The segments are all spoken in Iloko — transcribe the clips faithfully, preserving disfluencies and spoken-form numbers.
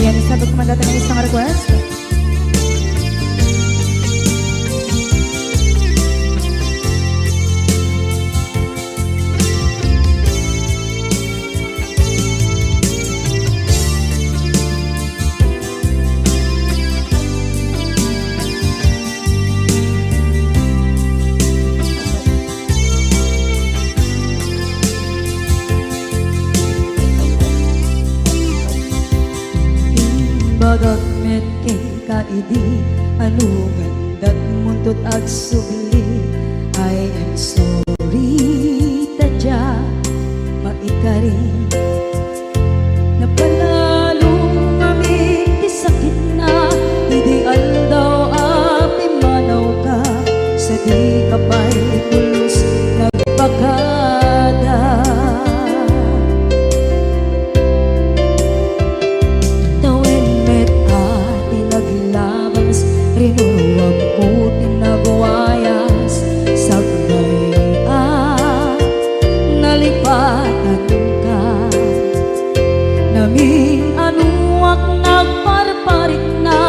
Sabagman dayta nga isang request. Imbagak met kenka idi, ano nga indatmo 'nto 't agsubli? I am sorry, ta diak maikarin. Napanalo ngamin ti sakitna idi aldaw a pimmanawka, sadika pay pulos nagbakada. Tawen met a ti naglabas, rinuruamko ti nagwayas, sakbay a nalipatanka. Namin-anoak nagparparikna,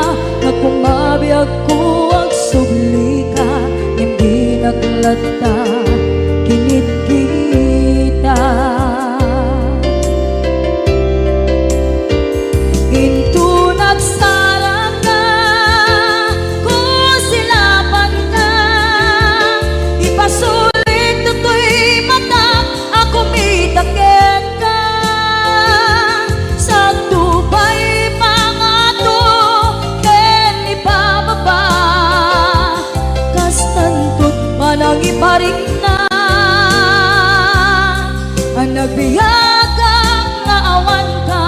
nga kumabiagko agsublika, ngem dinak latta kinitkita. Inton agsarangka, kusilapanka, ipasulit toy matak a kumita kenka. Sakto pay pangato ken ibababa, kastanto 't panangiparikna a nagbiagak nga awanka.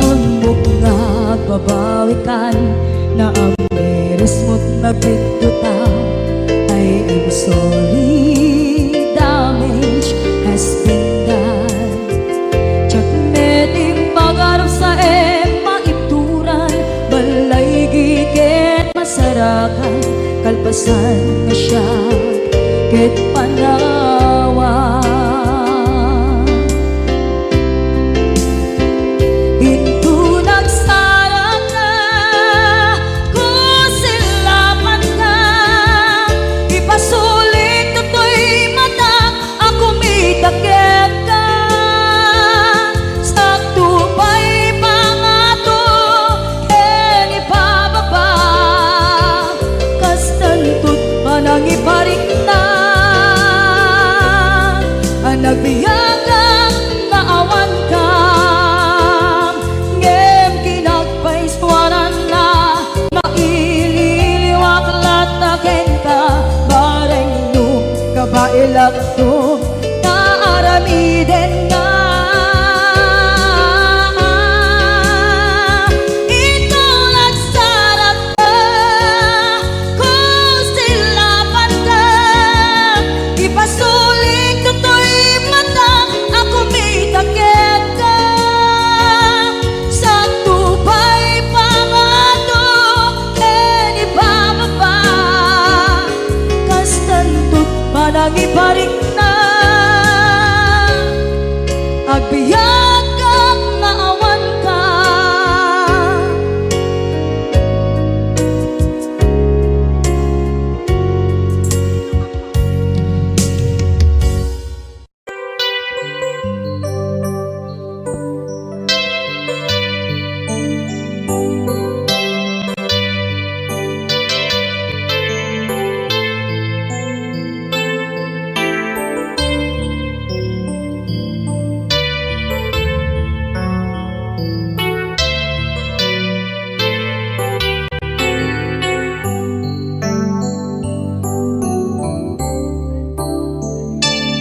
Ammok nga agbabawikan, naamberes mo't nagbiddota. I am sorry, damage has been done. Diak met impagarupsaem maibturan, balaygi ket masarakan, kalpasan nga siak ket panawan. Inton agsarangka, kusilapanka, ipasulit toy matak a kumita kenka. Sakto pay pangato ken ibababa, kastanto 't panangiparikna a nagbiagak nga awanka. Ngem kinagpaisuaranna, maililiwak latta kenka, bareng no kabaelakto nga aramidenna. Inton agsarangka, kusilapanka, ipasulit toy matak a kumita kenka. Sakto pay pangato ken ibababa, kastanto 't panangiparikna, agbiagak nga awanka.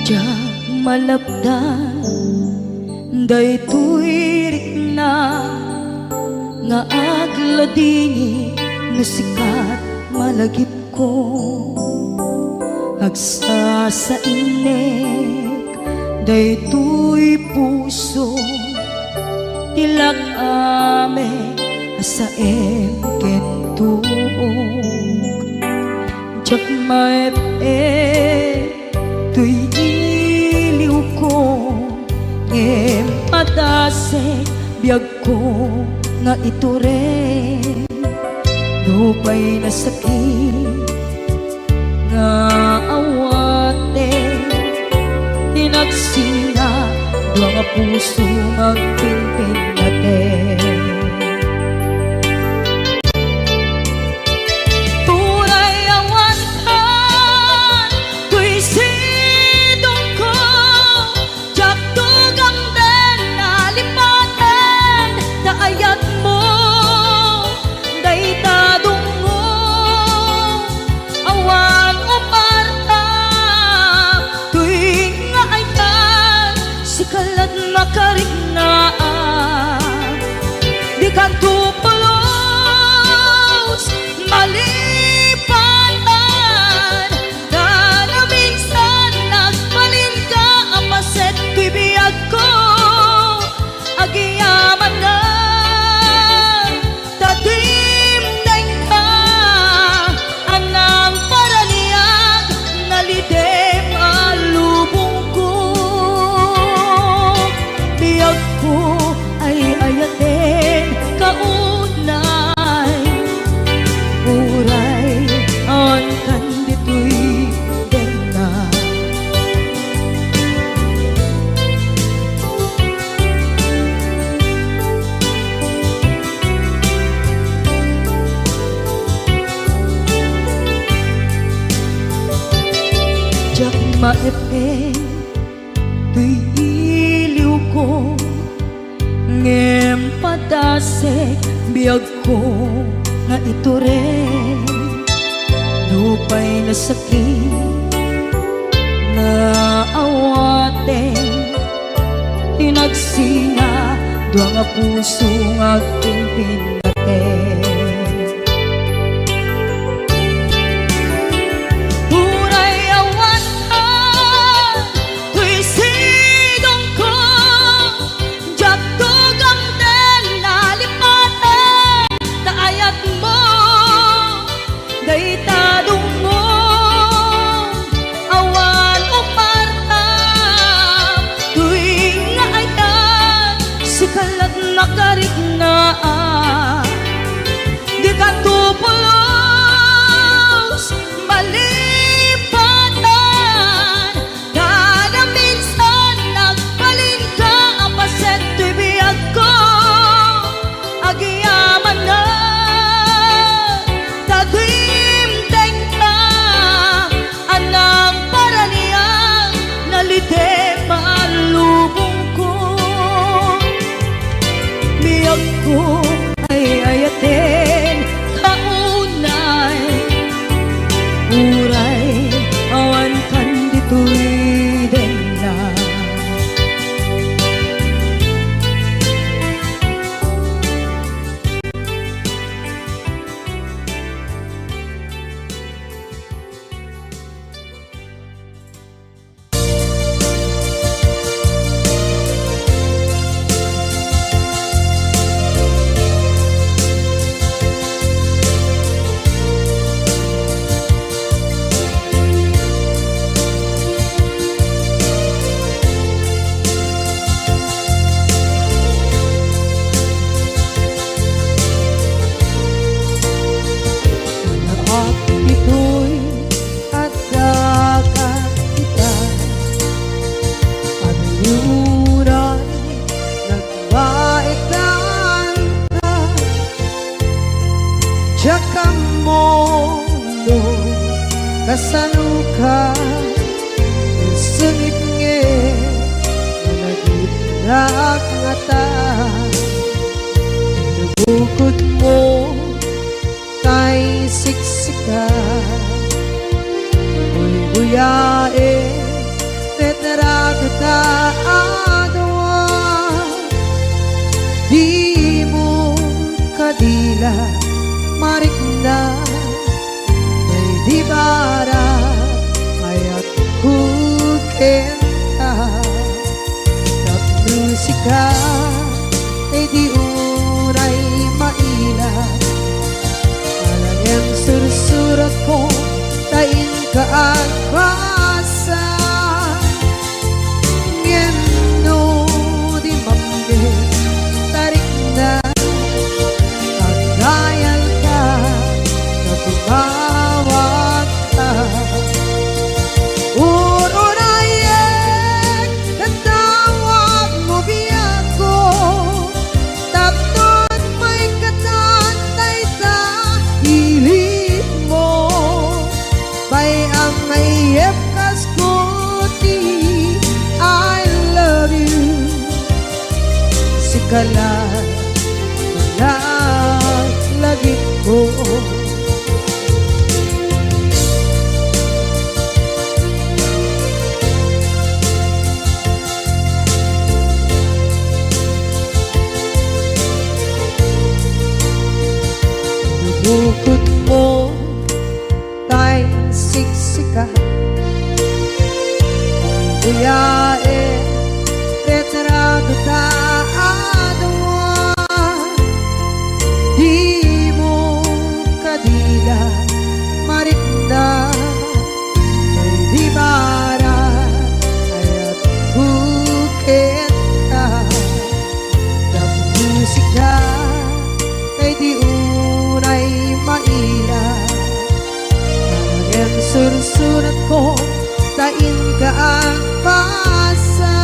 Diak malapdan Daytoy rikna nga agladingit no sika ti malagipko. Agsasainek daytoy puso ti lak-am a saem ken tuok. Diak maep-ep toy iliwko, ngem padasek biagko nga itureng. Nupay nasakit nga awaten, inagsina dua nga puso nga agpinpinnaten. Uray awan kan toy sidongko, diak tugamden a lipaten ta ayatmo dayta dungngo. Awan uparta toy nga ayat, sika la't makariknaan. Dikanto pulos malipatan, ta naminsan nagbalinka a paset toy biagko. Agyamanak ta dimdengka a nangparaniag, nalidem a lubongko. Biagko, ay-ayatenka unay, uray awan kan ditoy denna. Diak maep-ep toy iliwko, ngem padasek biagko nga itureng. Nupay nasakit nga awaten, inagsina dua nga puso nga agpinpinnaten. Uray awan ka toy sidongko, diak tugamden a lipaten ta ayatmo dayta dungngo. Awan uparta toy nga ayat, sika la't makariknaan. Dikanto pulos malipatan, ta naminsan nagbalinka a paset toy biagko. Agyamanak ta dimdengka a nangparaniag, nalidem a lubongko. Biagko, ay-ayatenka unay, uray awan kan ditoy denna. Naak ditoy adda ka ita, agnuray nagbaekan ka. Diak ammo no kasano ka, sungit ngarud, malagipnak ngata. Nabukod mo tay siksika, buybuyaen, tetrago ta adua. marikna, daydi barang ayatko kenka. Tapno sika, daydi unay maila, ala ngem sursuratko ta inka agbasa. Ngem no di mamdi, tarikna, agdayalka, ta tumawagka. Ururayek, tatawagmo biagko, tapno maikatan dayta ilinmo. Bay-am nga iyepkasko ti I love you. Sika la, laglagipko. Bukod mo tay siksika. Uyae, retrato ta adua. Dimo kadila, marikna, daydi barang ayatko kenka. Tapno sika, daydi unay maila, ngem sursuratko ta inka agbasa.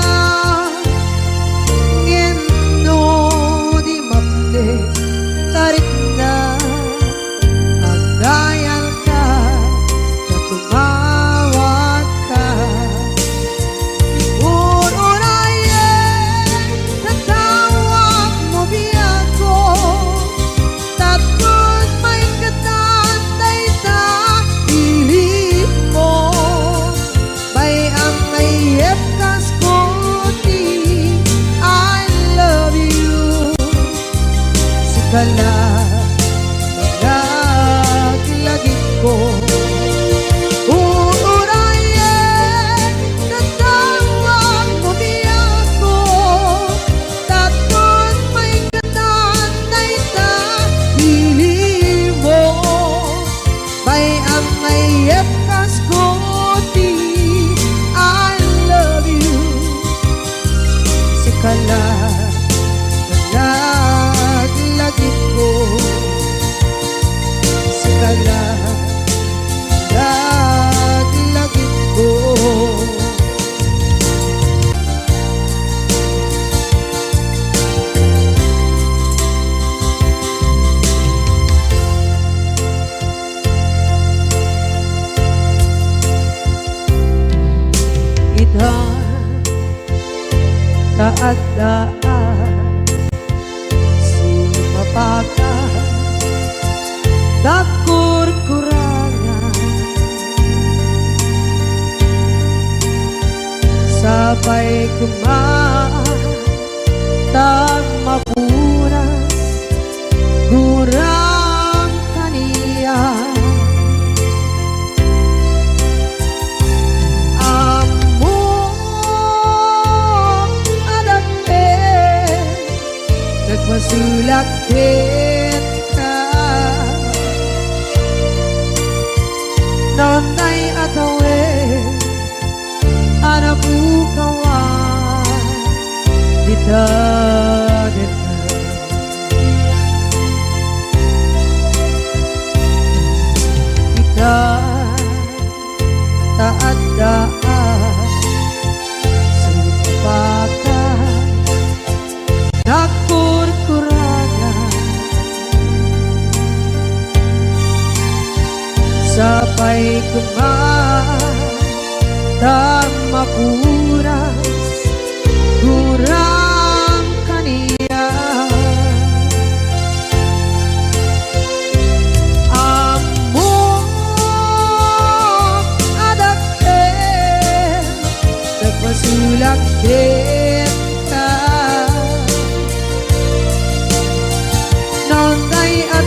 Ngem no di mamdi, tarikna, agdayalka, ta tumawagka. Ururayek, tatawagmo biagko, tapno maikatan dayta ilinmo. Bay-am nga iyepkasko ti I love you. Sika la, laglagipko. Ururayek, tatawagmo biagko, tapno maikatan dayta ilinmo. Bay-am nga iyepkasko ti I love you. Sika la, laglagipko. Sika la, laglagipko. Ita, ta adda a sumapaka, nagkurkurangan. Sapay koma ta mapunas gurang kaniak. Ammok a dakkel, nagpasulak kenka. Naunay a tawen a napukawan dita kenka. Ita, ta adda a sumapaka, nagkurkurangan. Sapay koma ta mapunas gurang kaniak. Ammok a dakkel, nagpasulak kenka. Naunay a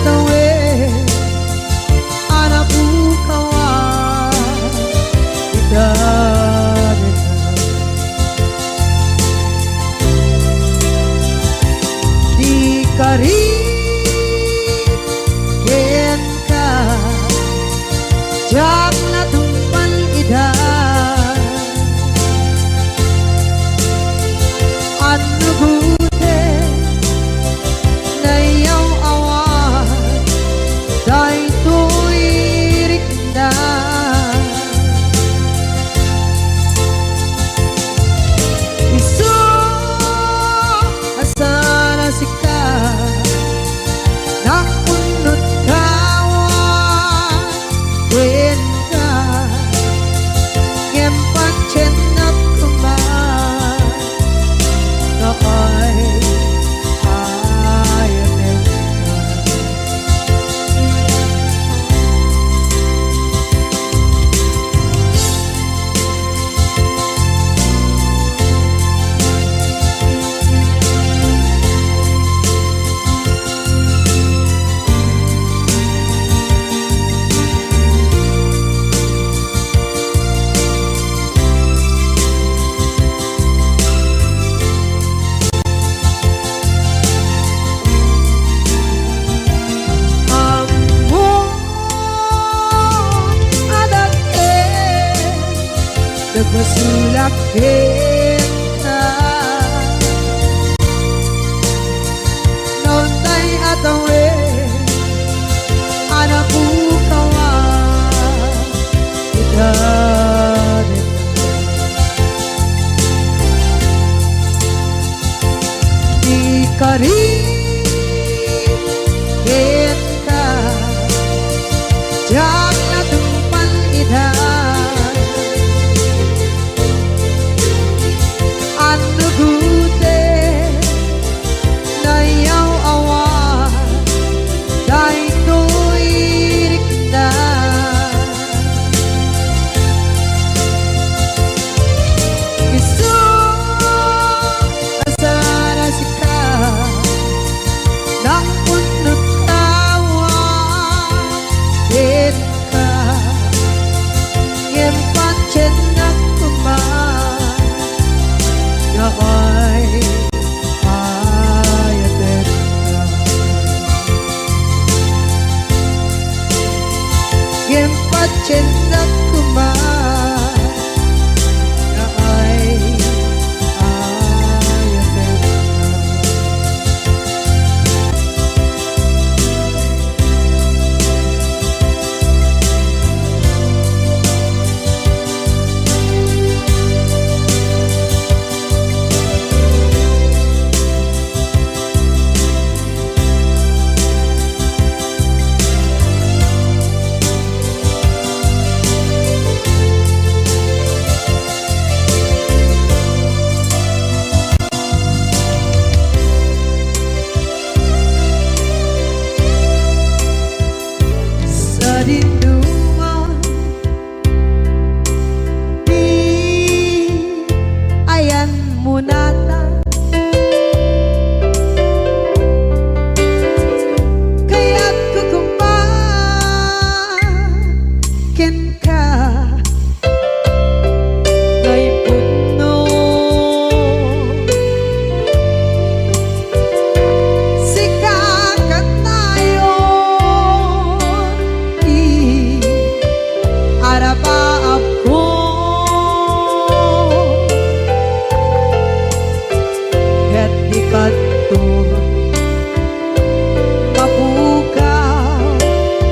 Diak natungpal ida, annugoten nayaw-awan daytoy rikna. Isu a saan a sika, nakunot kawan kenka, ngem patiennak koma nga ay ayatenka. Ammom a dakkel, nagbasolak kenka. Naunay a tawen a napukawan ita. Ikari kenka, diak natungpal ida, annugoten nayaw-awan daytoy rikna. Isu a saan a sika, nakunot kawan kenka, ngem patiennak koma nga ay ayatenka. Ngem patiennak koma nga ay ayatenka. Sadinoman, di ayanmo natan. Kayatko koma kenka, ngay pudno. Sika kanayon ti arabaabko. Ket di kanto mapukaw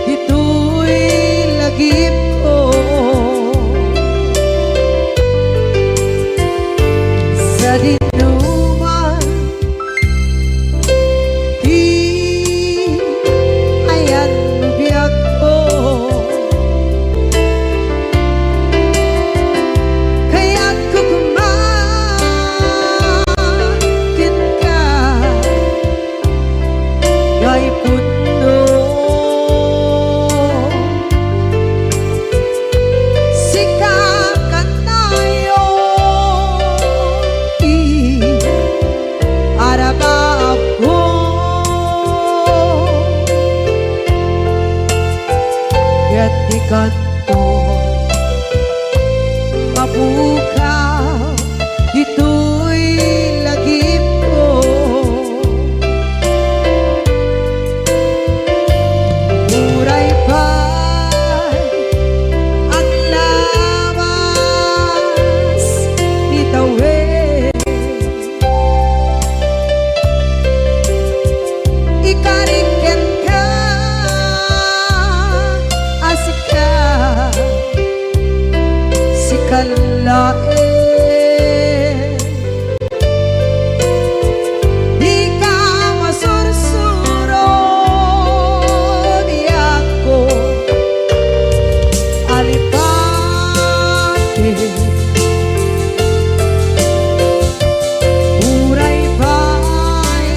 ditoy lagipko. Sadinoman ti ayanmo biagko. Kayatko koma kenka, ngay pudno. Sika kanayon ti arabaabko. Ket di kanto mapukaw ditoy lagipko. Uray pay Dika masursuro, biagko, alipati. Uray pay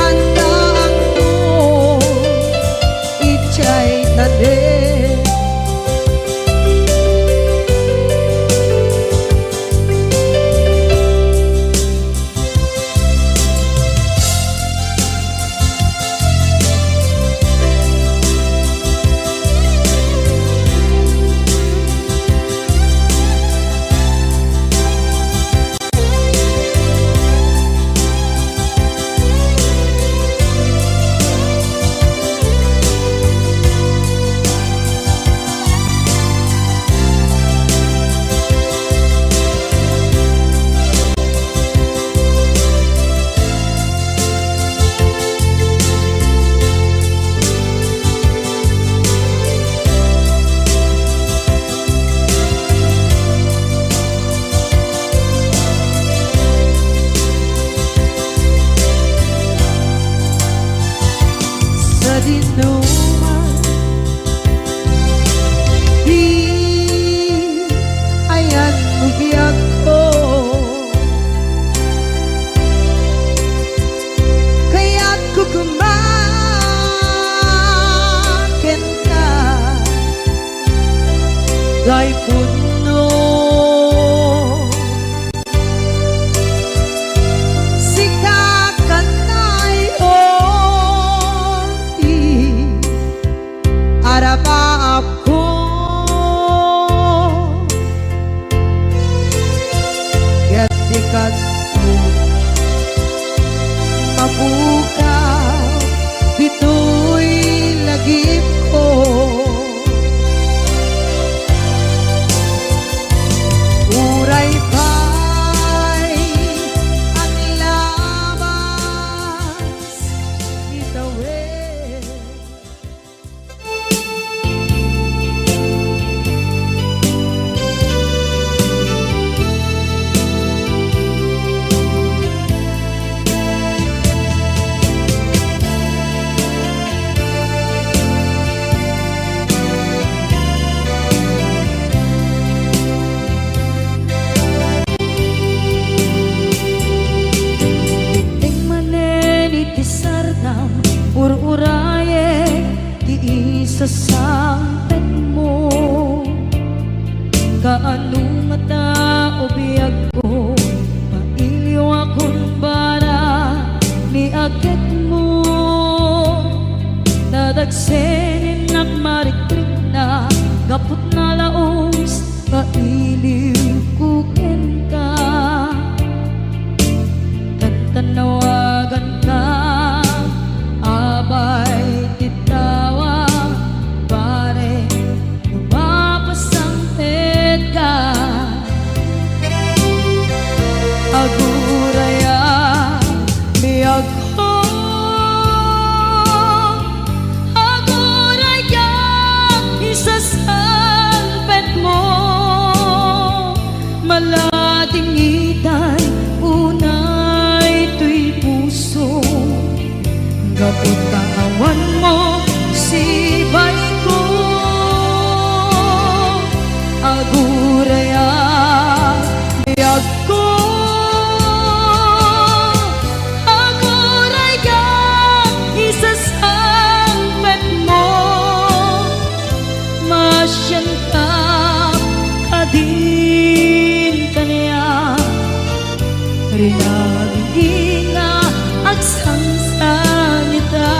addaakto idiay tanem. Sadinoman, di ayan mo biagko. Kayatko koma kenka, Daypunno. Sika kanayon ti arapaapko. Ket di kano mapukaw ditoy lagipko. Uray pay aglabas itawen. Idiay manen iti sardam, ur-urayek ti isasangpetmo. Kaano ngata, o biagko, mailiwakon para ni aketmo. Nadagsen innak marikrikna gapu ta nalaus nga iliwko kenka. Tantanawaganka, abay ti tawa, pare, no mapasangpetka. Aguraya, biagko, aguraya, isasangpetmo. Maladingitay unay toy puso, gapu ta awanmo sibayko. Aguraya, biagko, aguraya, isasangpetmo. Masianka kadin kaniak, rinaligi nga agsangsangita.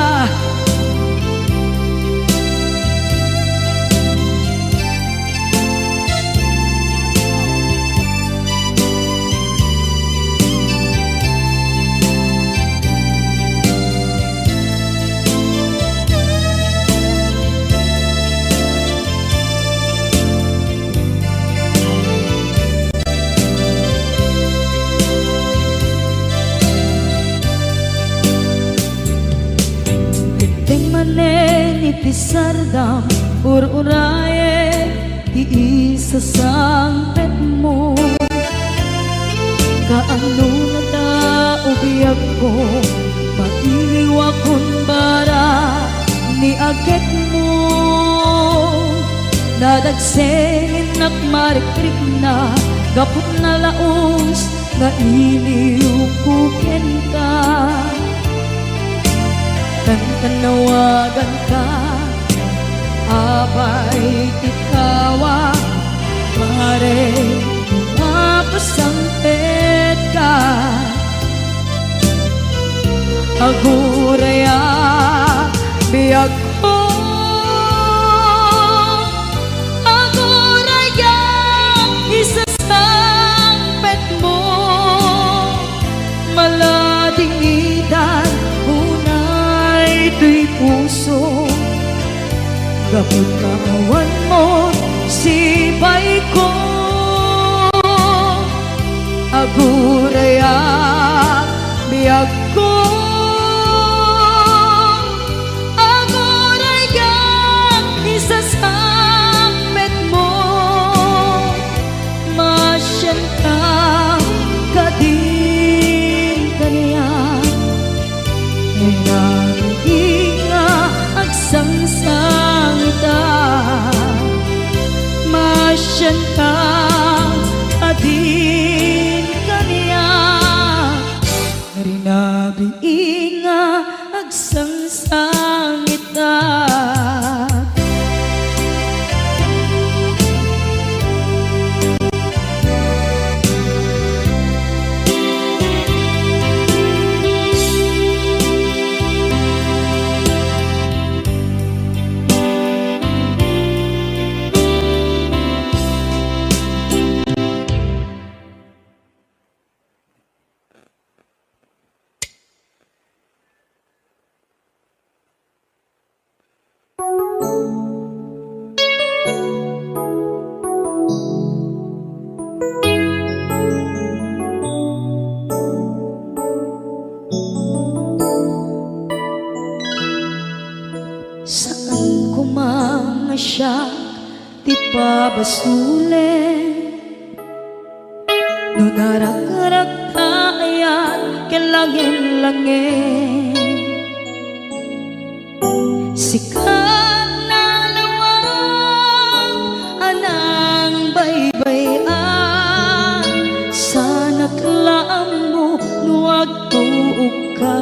Idiay manen iti sardam, ur-urayek ti isasangpetmo. Agsengennak marikrikna gapu ta nalaus nga iliwko kenka. Tantannawaganka, apay ti kawa, mare, mapasangpetka. Aguraya, biagko, aguraya, isasangpetmo. Maladingitan unay toy puso, gapu ta awan mo sipayko. Aguraya, biagko, aguraya, isasangpetmo. Masianka kadin kaniak, rinabii nga agsangsangitak. Masianka kadin kaniak, rinabii nga agsangsangitak. Saan koma nga siak ti pabasolen. No narakrak ta ayat ken langen-langen, sika nalawag a nangbaybay-an, saanak la ammo no agtuokka.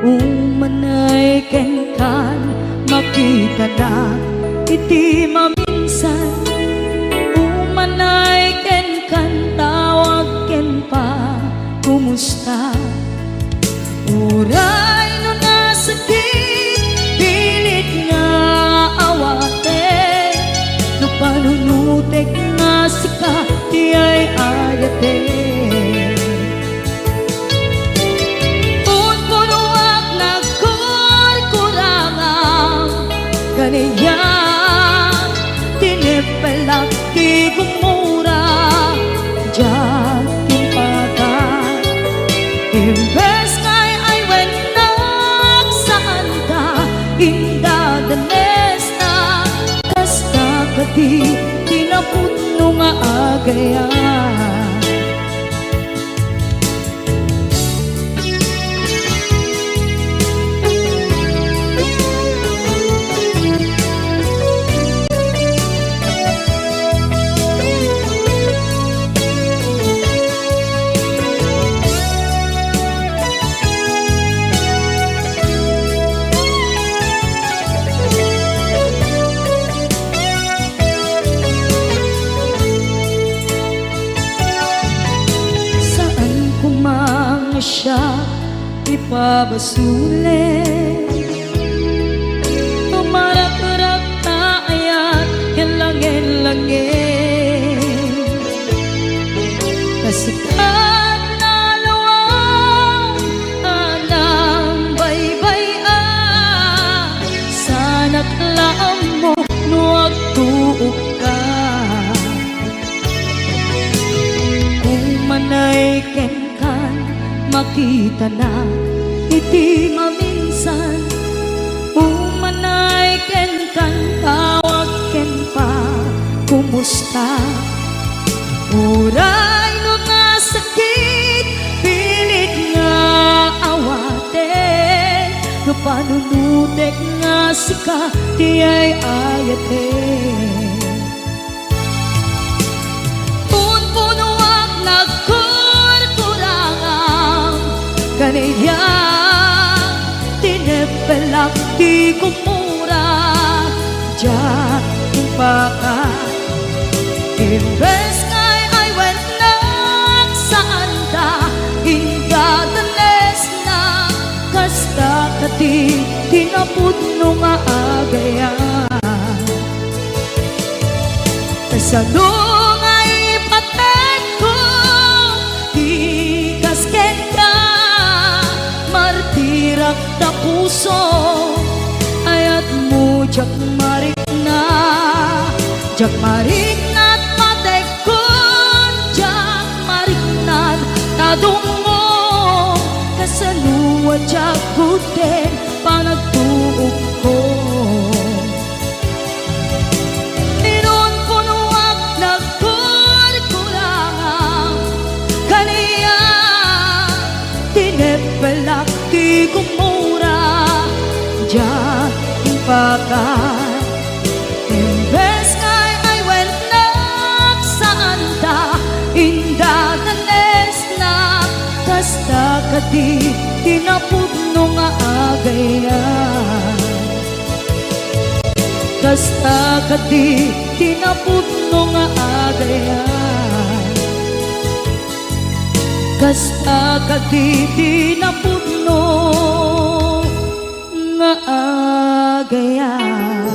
Umanay kenkan, makitanak iti maminsan. Umanay kenkan, tawag ken pa, kumusta? Uray no nasakit, pilit nga awaten, no panunotek nga sika ti ay-ayaten. Punpunoak nagkurkurangam, kaniak tinippelak ti gumura, diak timpatak. Imbes nga ay-aywennak, saanka indadanesna, kasta kadi ti napudno nga agayat. Saan koma nga siak ti pabasolen. Tumarakrak ta ayat ken langen-langen. Kasikat nalawag a nangbaybay-an, saanak la ammo no agtuokka. Umanay kenkan, makitanak iti maminsan. Umanay kenkan, tawag ken pa, kumusta? Uray no nasakit, pilit nga awaten, no panuno Tek nga sika ti ay-ayaten. Punpunoak nagkurkurangam, kaniak tineppelak ti gumura, diak impaka. Imbes nga ay-ayatennak, saanda indadanesna, kasta kadi ti napudno nga agayat. Kasano nga ipatekko ti kas kenka, martirak ta puso, ayatmo diak marikna, diak marikna ti patekkon, diak marikna ti tadummo, kasano a diak gudden panagtuokko. Inunpunoak nagkurkurangam, kaniak tineppelak ti gumura, diak impaka. Imbes nga ay-ayatennak, saanda indadanesna, kasta kadi ti napudno nga agayat. Kasta kadi ti napudno nga agayat. Kasta kadi ti napudno nga agayat.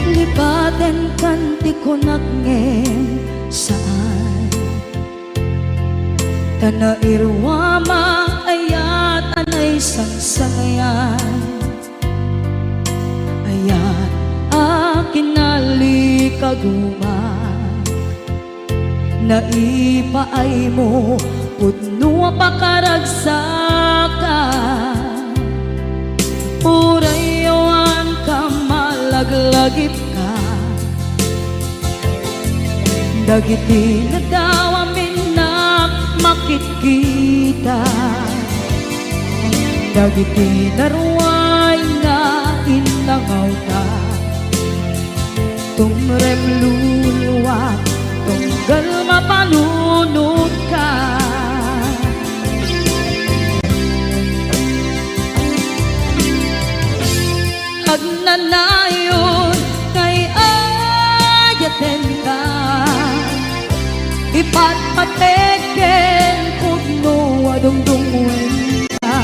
Lipatenkan ti kunak ngem saan. Ta nairuam a ayat a naisangsangayan. Ayat a kinalikaguma. Naipaaymo pudno a pakaragsakan. Uray awan ka malaglagipka. Dagiti nadawam innak makitkita. Dagiti naruay nga innangawta. Tumrem luluak, tunggal mapanunotka. Agnanayon nga ay-ayatenka, ipatpatek ken pudno a dungdungngoenka.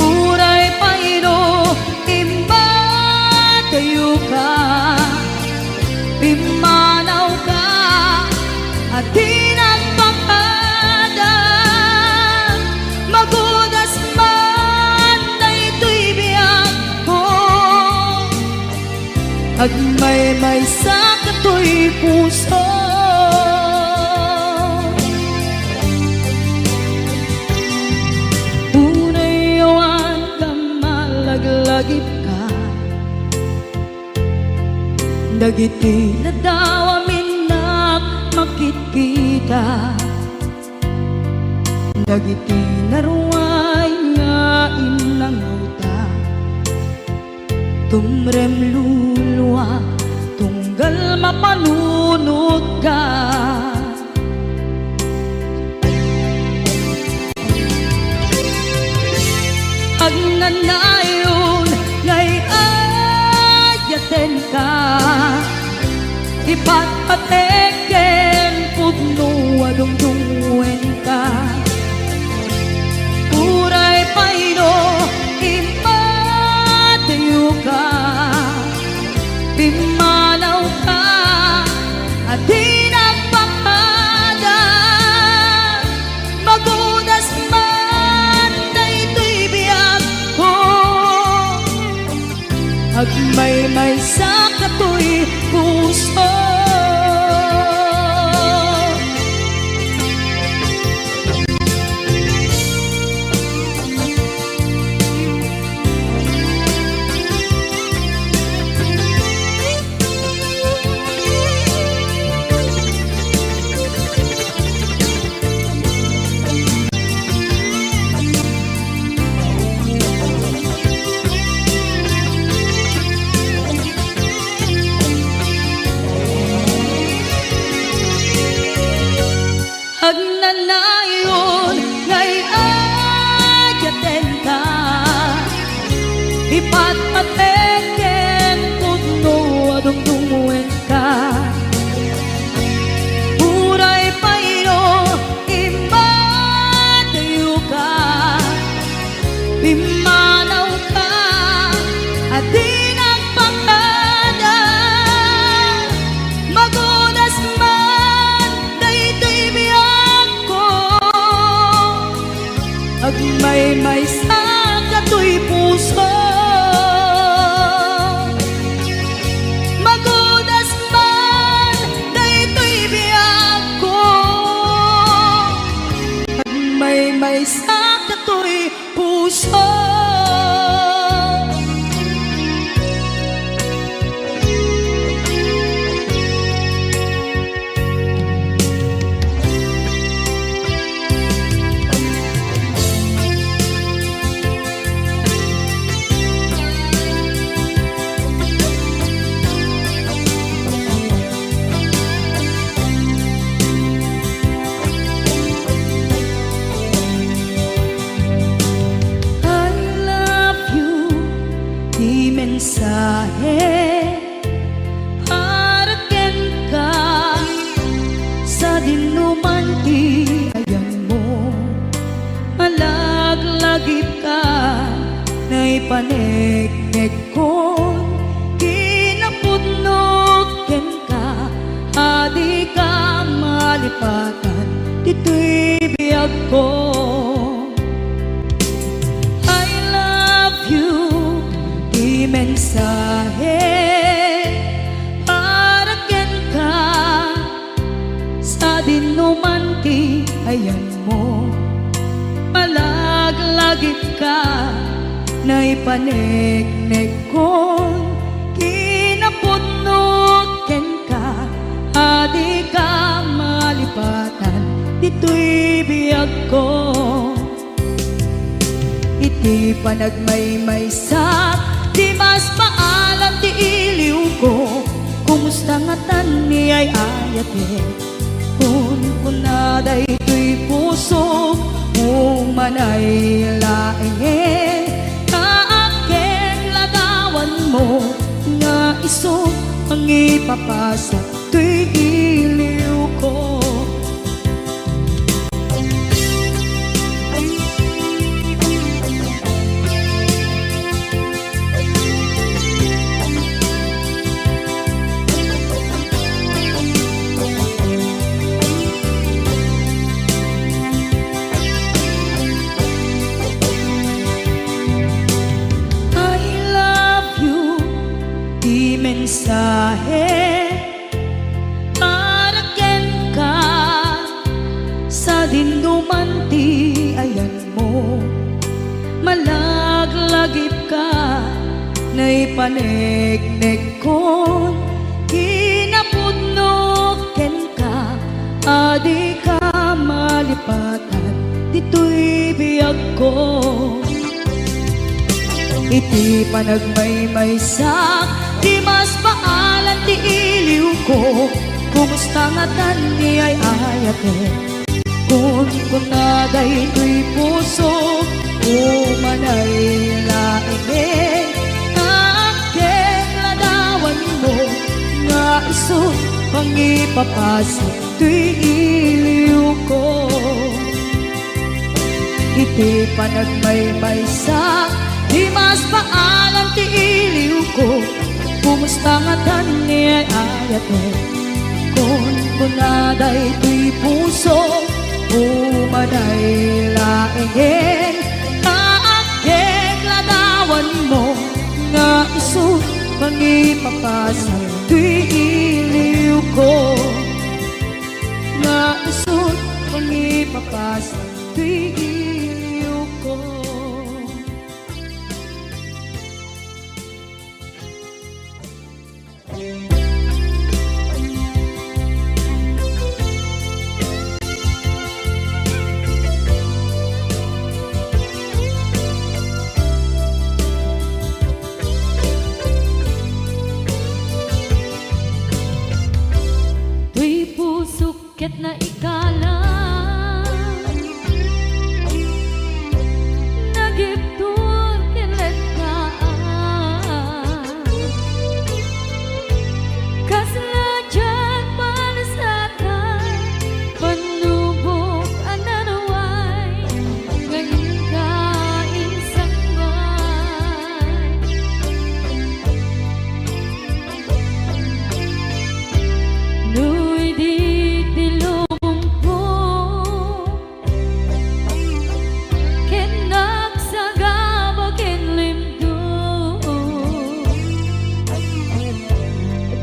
Uray pay no immadayoka, pimmanawka a di nagpakada. Magudas man daytoy biagko, agmaymaysa katoy puso. Uray awan ka malaglagipka. Dagiti nadawam innak makitkita. Dagiti naruay nga innangawta. Tumrem luluak, tunggal mapanunotka. Agnanayon nga ay-ayatenka, ipatpatek ken pudno a dungdungngoenka. Agmaymaysa katoy puso. Agnanayon nga ay-ayatenka, ipatpatek ken pudno a dungdungoenka. Uray pay no immadayoka, pimmanawka a di nagpakada. Magudas man daytoy biagko, agmaymaysa katoy puso. Magudas man daytoy biagko, agmaymaysa katoy puso. I love you, ti mensahe para kenka, sadin no man ti ayanmo. Malaglagipka, naipaneknekkon kinapudno kenka, a dika malipatan ditoy biagko. I love you, ti mensahe para kenka, sadin no man ti ayanmo. Malaglagipka, naipaneknekkon kinapudno kenka, a dika malipatan ditoy biagko. Iti panagmaymaysak, di mas maalam ti iliwko. Kumusta ngatan ni ay-ayatek? Kunkuna daytoy pusok, umanay laengen. Naakkek ladawanmo nga isu mangipapasak toy iliwko. I love you, ti mensahe para kenka, sadin no man ti ayanmo. Malaglagipka, naipaneknekkon kinapudno kenka, a dika malipatan ditoy biagko. Iti panagmaymaysak, di mas maalam ti iliwko. Kumusta ngatan ni ay-ayatek? Kunkuna daytoy pusok, umanay laengen. Naakkek ladawanmo nga isu mangipapasak toy iliwko. Iti panagmaymaysak, di mas maalam ti iliwko. Kumusta ngatan ni ay-ayatek? Kunkuna daytoy pusok, umanay laengen. Naakkek ladawanmo nga isu Mangipapasar toy iliwko. Naisut mangipapasar toy iliwko. Toy pusok ket naikalam, nagibtur ken lettaan. Kasla diak malasatan, pannubok a naruay, nga inka insangbaay. No idi ti lubongko, ken nagsagaba ken limdum.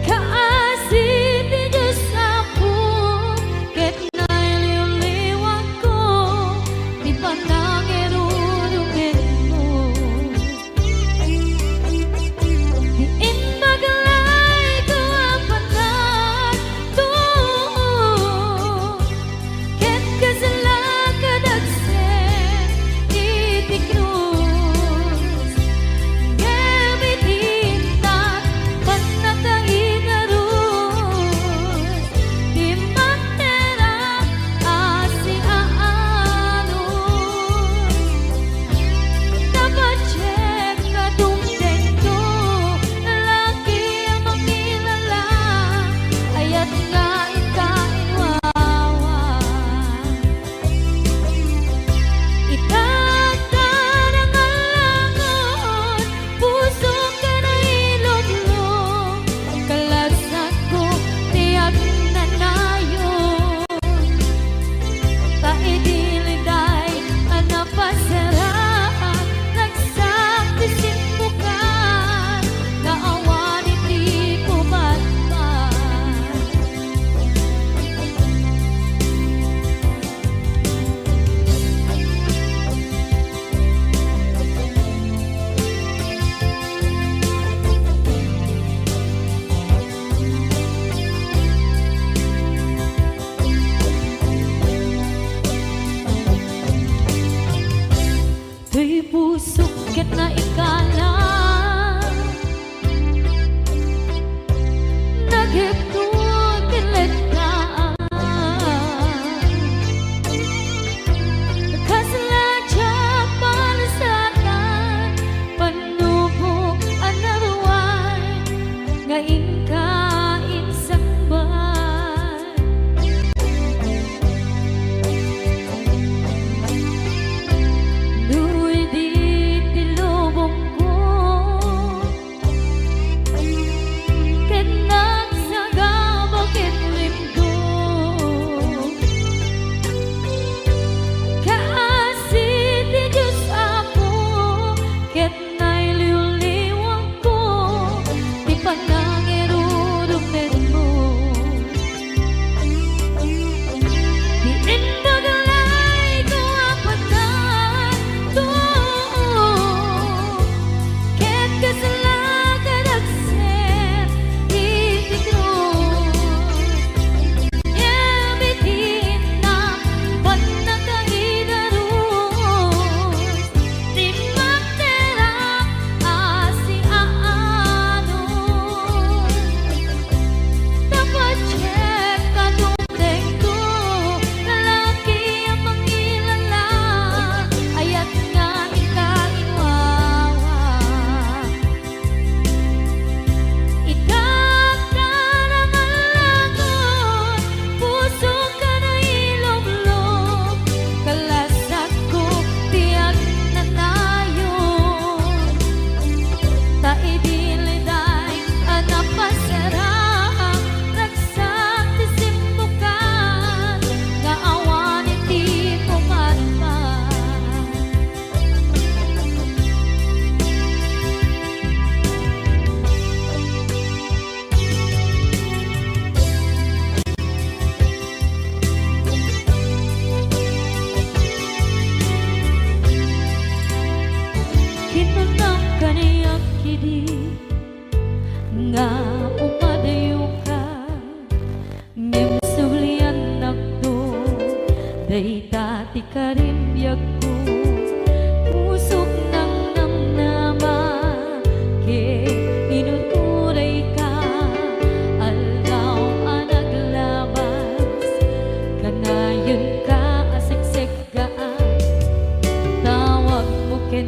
Kaasi ti Dios Apo, ket nailiwliwakko ti panangirurumenmo. Ti imbag layko a panagtuo, ket kasla kadagsen iti krus. Ngem iti intat, pannakaigarus ti matera a siaanus. Napadiek nga dumtengto, laki a mangilala, ayat nga inka inwawa. Ita ta nangalangon, pusok a nailumlom, kalasakko ti agnanayon. Ta idi liday a napasaraan, nagsak ti simmukan, nga awan iti pumatpat. Toy pusok ket naikalam, nagibtur ken lettaan. Kasla diak malasatan, pannubok a naruay, nga inka insangbaay. No idi ti lubongko,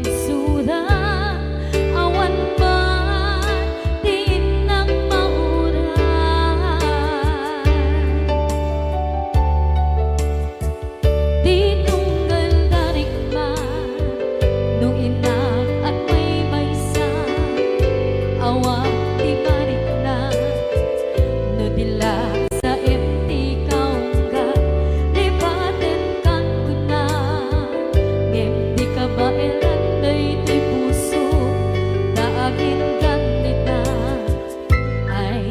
Suda, awan man ti innak mauray. Ti tunggal da rikna, no innak agmaymaysa, awan ti marikna. No di la saem ti kaungga, lipatenkan kuna. Ngem di kabaelan daytoy puso, ta aginggan dita. Ay,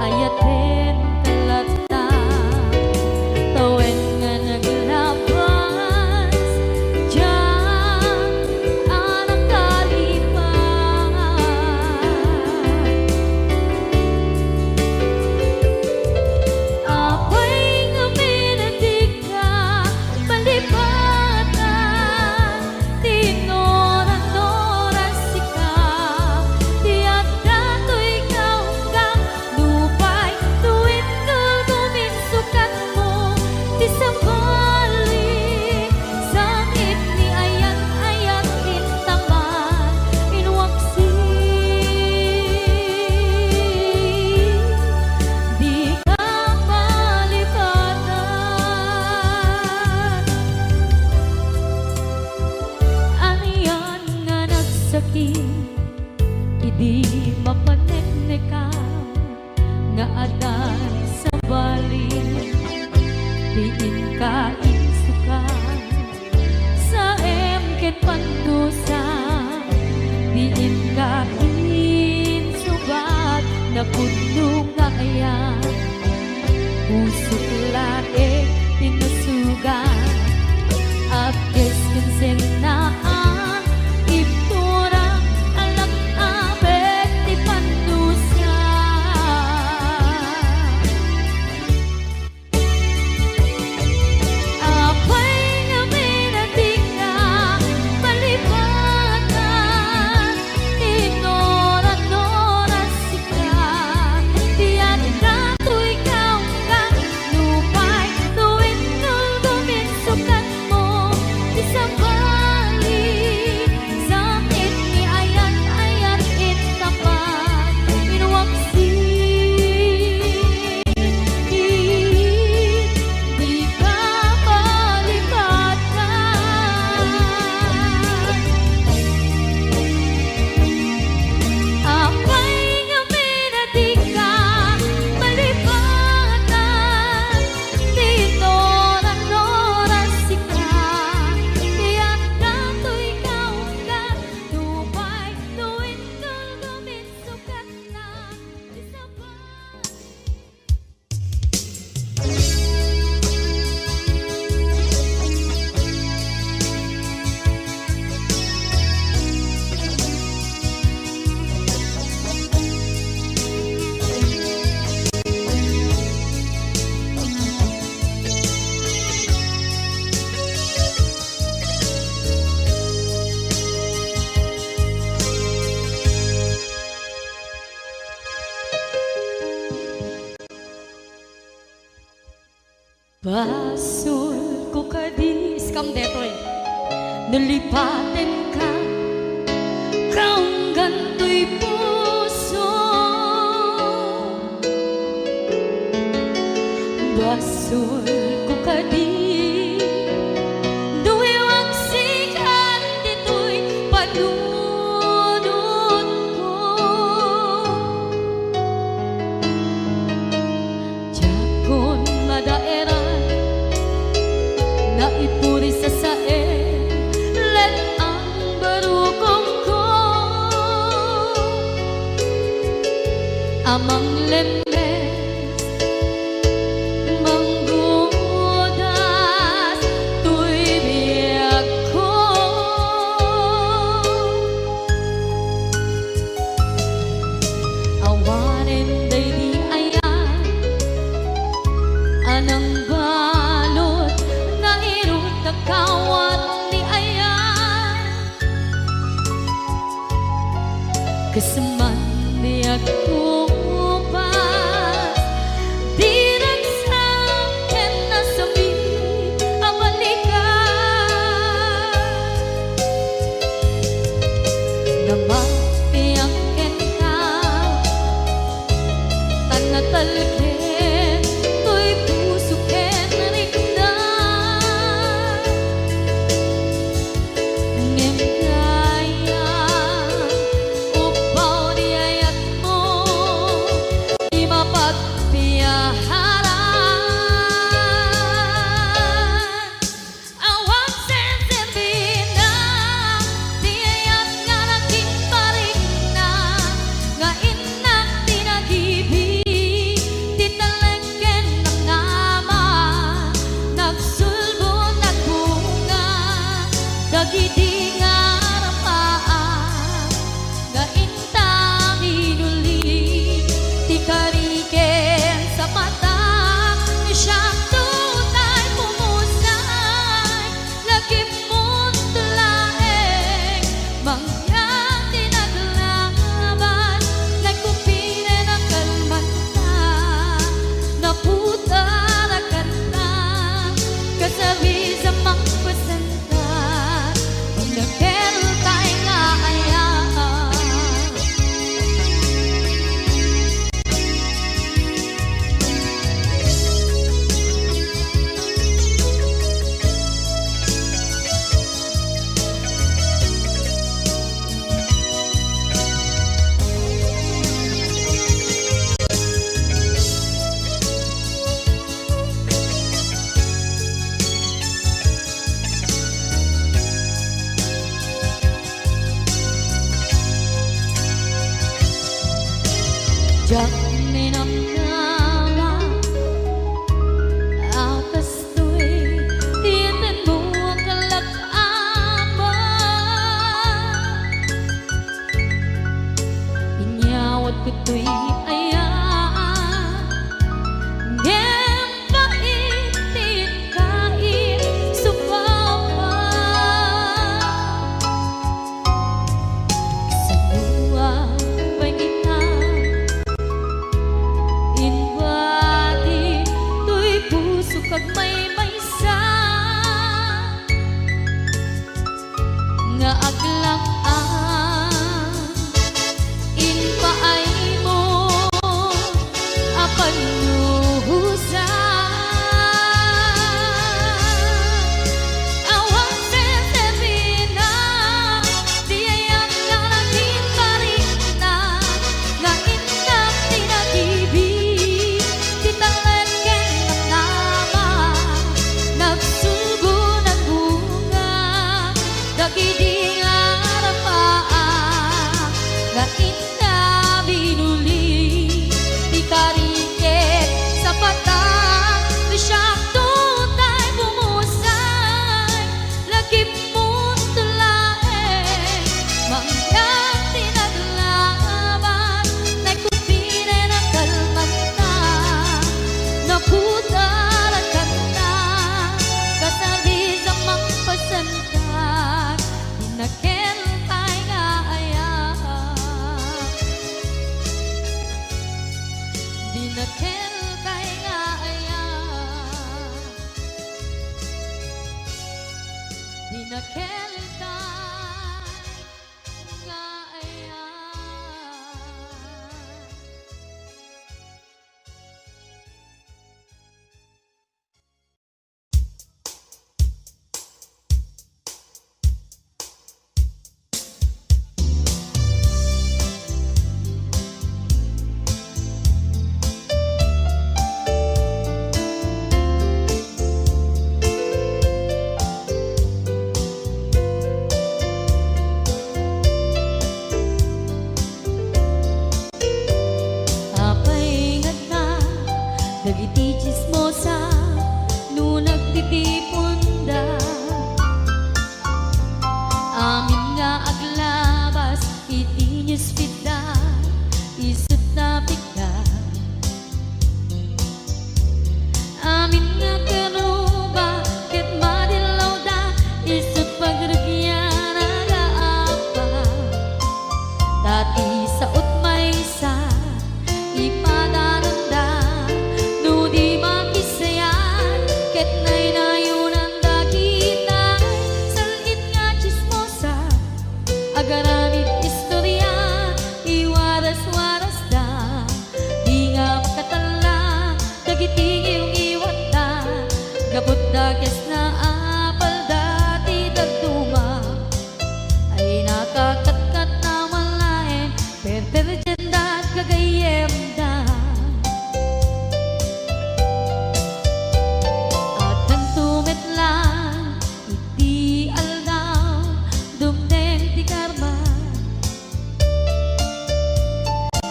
ayatenka latta. Tawen nga naglabas, diak a nakalipat. Apay ngamin a dika malipatan? Ti nuran-nuran sika, ti adda toy kaungga, nupay no intoy guminsukatmo ti sabali, sakit ni ayat-ayat intaman, inwaksi. Dika malipatan. Anian nga nagsakit idi mapaneknekam nga adda sabali ti inka insukat. Saem ket pandusa, diinka insubat, napudno nga ayan. Pusok laeng ti nasugat, apkes ken sennaan, ibturak, alak-abet ti pandusa. Apay ngamin a dika malipatan? Ti nuran-nuran sika, ti adda toy kaungga, nupay no intoy guminsukatmo ti sabali, sakit ni ayat-ayat intaman, inwaksi. Dika malipatan. Apay ngamin a dika malipatan? Ti nuran-nuran sika, ti adda toy kaungga, nupay no intoy guminsukatna ti sabali. Basolko kadi, iskam detoy, no lipatenka, kaunggan toy puso. Basolko kadi, no iwaksikan ditoy panunotko. Diakon madaeran, naipuri sasaen, let-ang barukongko. Amang lemmes, manggudas toy biagko. Awanen daydi ayan a nangbalud nga irut a kawat ni ayan. Kasman di agkupas, di ragsak ken nasakit a balikan. Namapiak kenka, tan natalged toy puso ken rikna. Ngem dayta, upbaw ti ayatmo, ti mapagpiaran. Awan senserbina ti ayat nga nakinparikna, nga innak ti nagibi, ti talek ken namnama, nagsulbo, nagbunga, dagidi nga arapaak. Nga inta minuli ti kari ken sapatak, siak tay pumusay, lagipmo laeng mangyan ti naglaban, nagkupiren a kalmanta, naputar a kanta, kasabis a mangpasen. Pinakelkay nga ayat. Diak ninamnama a kastoy ti tenmo a kalak-aman. Inyawat ko toy ayat, ngem pait ti inkaisupaman. Kasanoak pay ita, inbati toy pusok agmaymaysa. Nga aglak-am, impaaymo a pannuhosan. Awan senserbina ti ayat nga nakinparikna, nga innak ti nagibi, ti talek ken namnama, nagsulbo, nagbunga, dagidi nga arapaak, nga inna binuli ti kari ket sapatak, ti siak tay pumusay, lagipmo laeng mangyan ti naglaban, nagkupiren a kalmanta, naputar a kanta, kasabis a mangpasentak. Pinakelkay nga ayat. Pinakelkay nga ayat. Pinakelkay nga ayat. Apay ngata dagiti tsismosa no nagtitiponda? Amin nga aglabas iti newsfeedda, isut' napikda. Amin nga karuba ket madillawda, isut' pagrugianna nga apa. Ta ti sao't maysa, ipadananda no di makisayan, ket naynayonanda kitay sal-it nga tsismosa. Agaramid is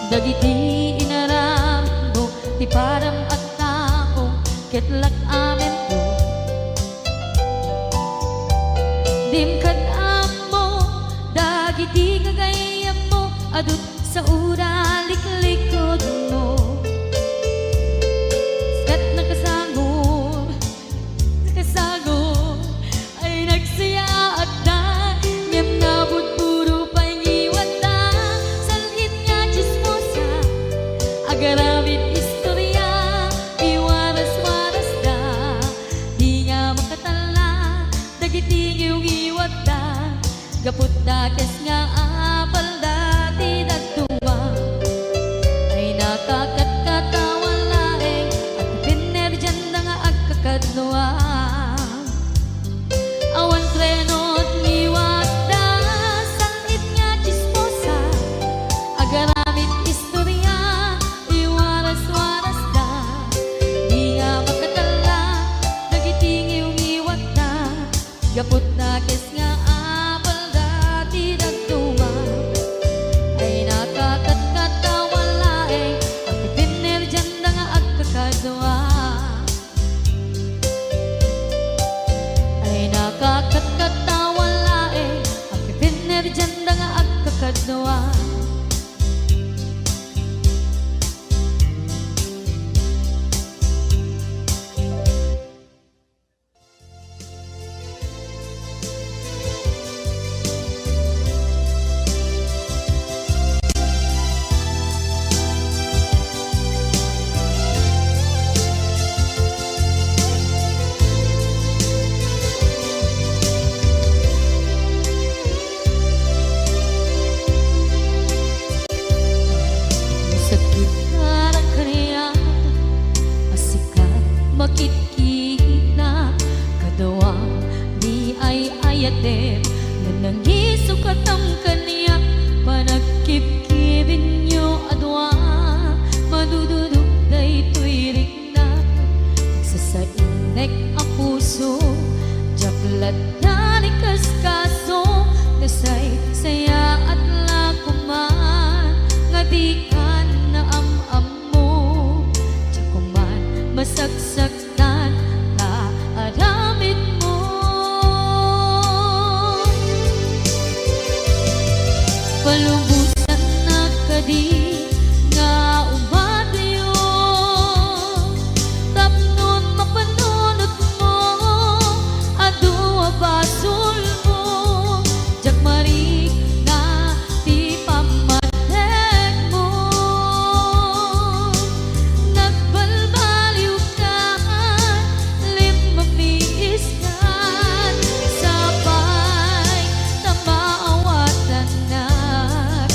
Dagiti inaramidmo ti padam a tao ket lak-amento. Dim kad-ammo dagiti gagayyemmo a dutsaoda liklikudmo. Ket nakasangor, nakasangor, ay nagsayaatda, ngem nabudbudo pay ngiwatda. Sal-it nga tsismosa, agaramid istoria, iwaras-warasda. Di nga makatalla dagiti ngiwngiwatda, gapu ta kes nga apalda ti dadduma. Ay nakakatkatawan laeng, agpipinnerdianda nga agkakadua. Awan preno ti ngiwatda, sal-it nga tsismosa, agaramid istoria, iwaras-warasda. Di nga makatalla dagiti ngiwngiwatda, gapu ta kes nga apalda ti dadduma. Ay nakakatkatawan laeng, agpipinnerdianda nga agkakadua. Ay nakakatkatawan laeng, agpipinnerdianda nga agkakadua. Sakit nga kaniak a sika makitkita, kadua ni ay-ayatem, nanangisukatam kaniak, panagkibkibinyo a dua, madududok daytoy rikna. Nagsasainnek a puso, diak latta ni kaskaso, nasaysayaat la koman nga dikan naam-ammo, diak koman masaksaktan ta aramidmo. Palubosannak kadi nga umadayo, tapno mapanunotmo, adu a basolmo, diak marikna ti pammatnekmo. Nagbalbaliwkan, limmamiiskan, sapay ta maawatannak.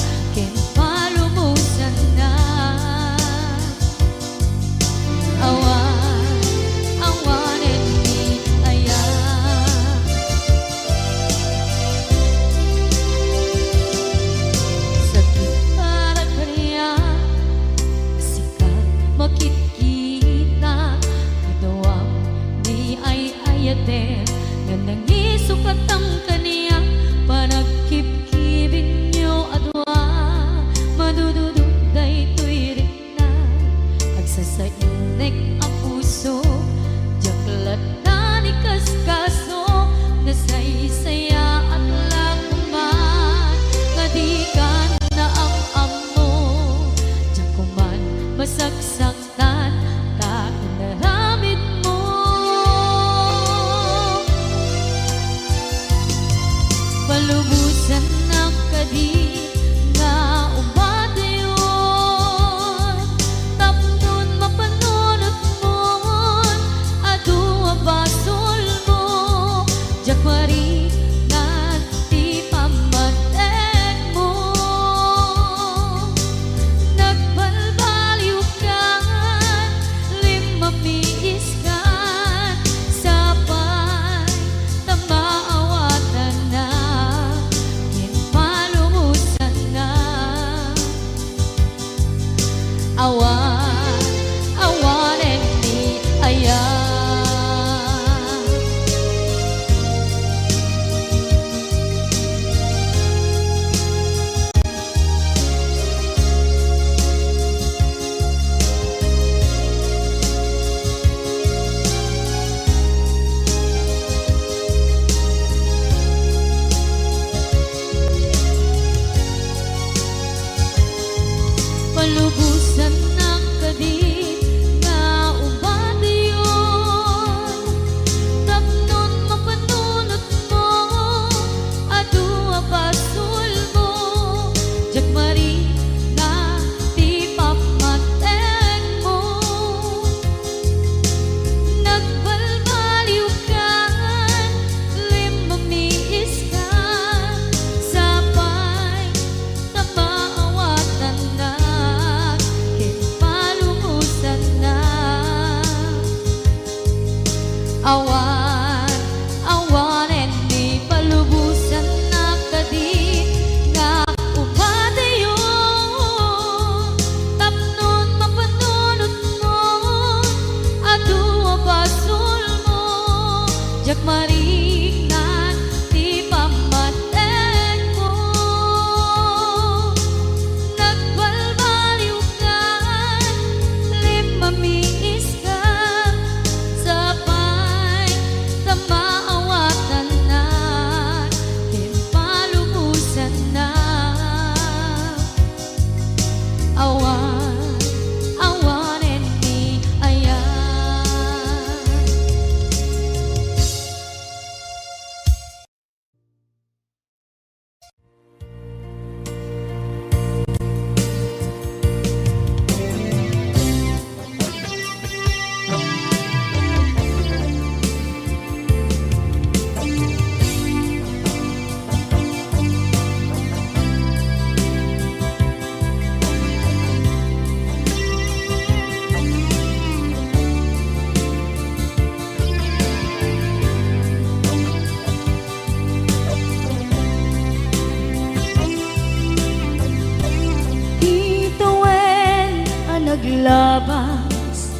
Aglabas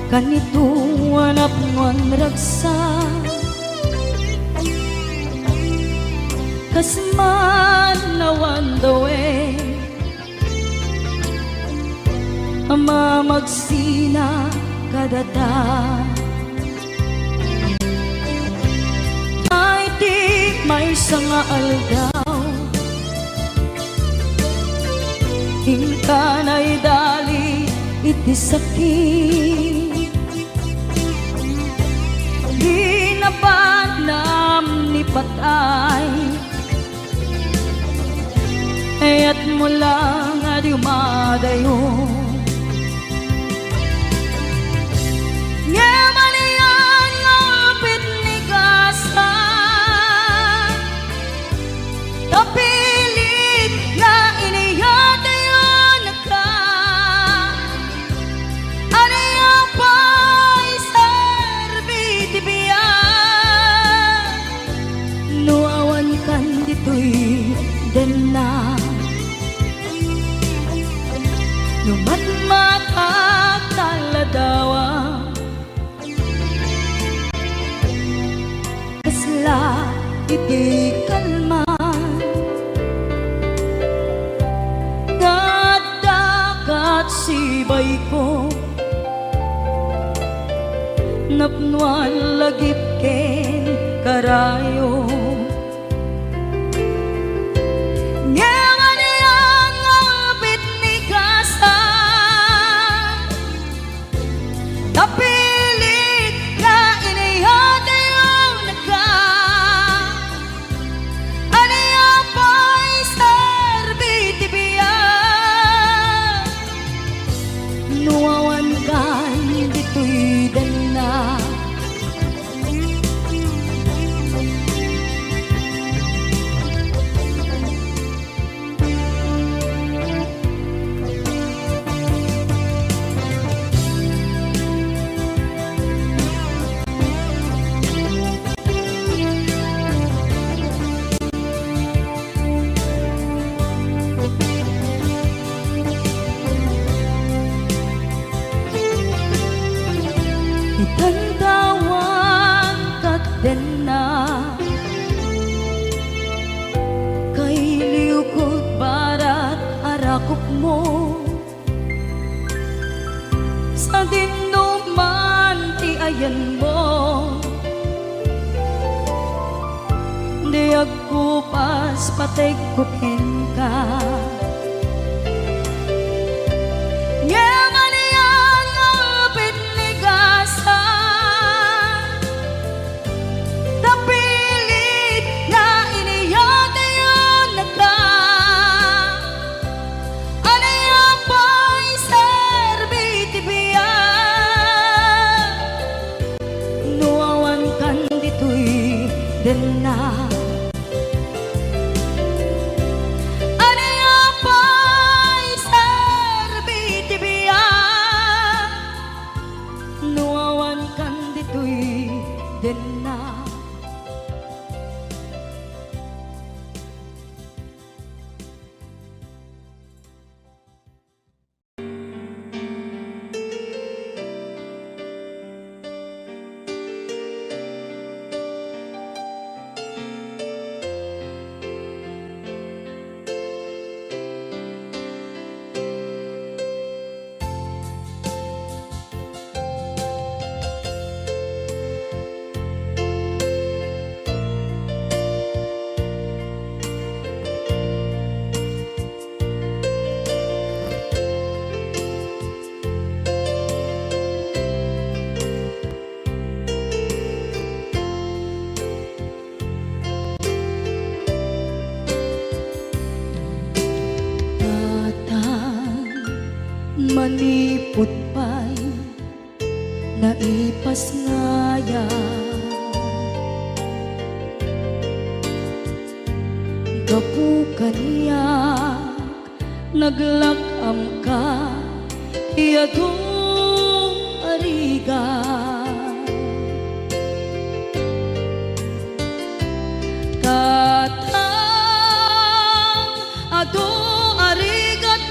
kanito a napnoan ragsak, kas man awan dawen a mamagsina kadata. Iti maysa nga aldaw, inka naidali iti sakit. Di nabanam ni patay, kayatmo lang a dumadayo. Ngem ania nga upit ni gasa, ta pilit nga iniyatayonka. Ania pay serbi ti biag no awankan ditoy denna? No matmatak ta ladawa, kasla iti kalman nga adda kat sibayko, napnoan lagip ken karayo. Ngem ania nga upit ni gasa, ta pilit nga iniyatayonka. Ania pay serbi ti biag no awankan ditoy denna? Itan ta awan kat denna, kailiwko barat a rakupmo. Sadin no man ti ayanmo, di agkupas pategko kenka. Ngem ania nga upit ni gasa, ta pilit nga iniyatayonka. Ania pay serbi ti biag no awankan ditoy denna? Ania pay serbi ti biag no awankan ditoy denna? Tatang, manipud pay naipasngayam. Gapu kaniak, naglak-amka ti adu a rigat. Tatang, adu a rigat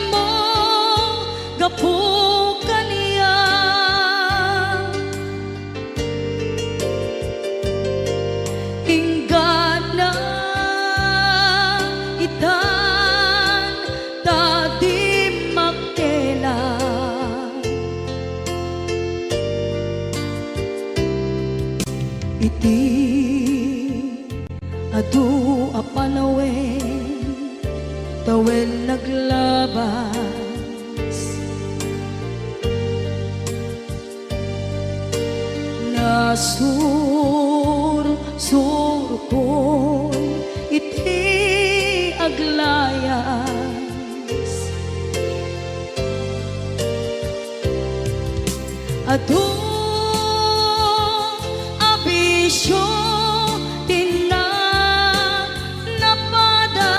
Adu a panawen, tawen naglabas. Nasursurkon iti aglayas. Adu a bisio ti na-, napadas.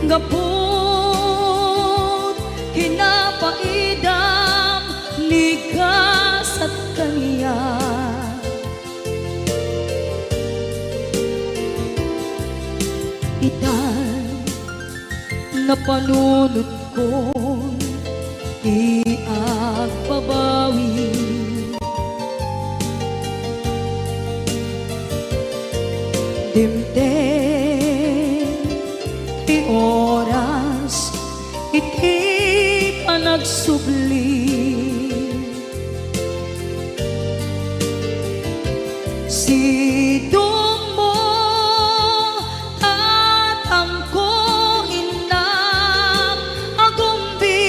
Gapu kinapaidam ni gasat kaniak. Itan napanunotkon ti agbabawi. Dimteng ti oras iti panagsubli. Sidongmo, tatangko, innak, agumbi.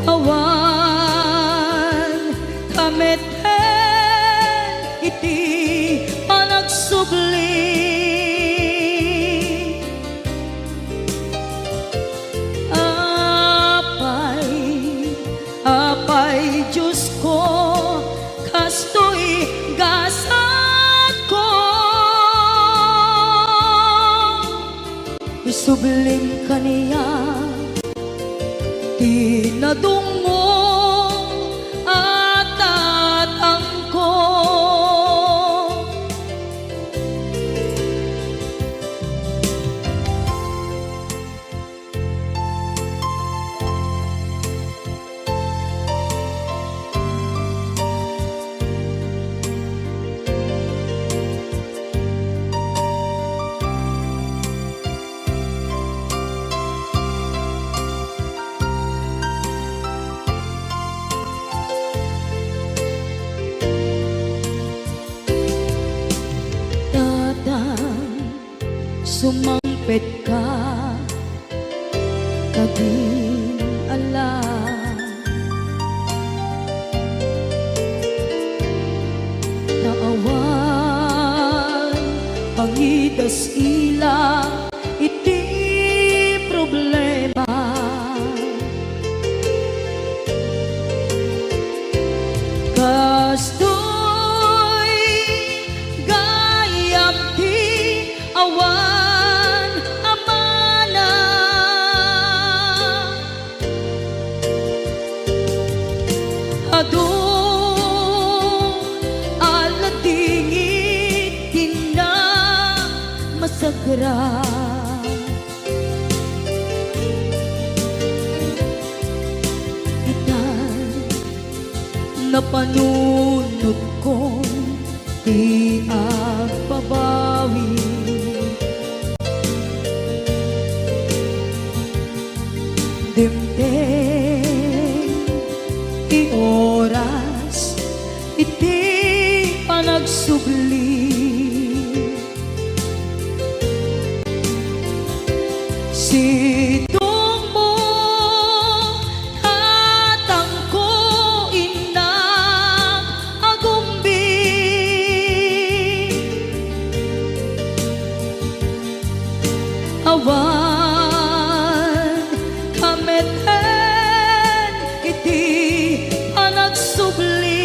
Awan kameten iti panagsubli. Apay, Apay Diosko, kastoy gasatko. Isublim kaniak ti nadungngom a tatangko. Tatang, sumangpetka kadin ala. Ta awan pangidas-ila iti problema. Kastoy gayam ti awan amana. Adu a ladingit ti namasagra. Itan, napanunotkon ti agbabawi. Dimteng ti oras iti panagsubli. Sidongmo, tatangko, innak, agumbi. Awan kameten iti panagsubli.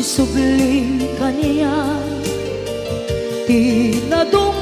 Subling kaniak ti nadung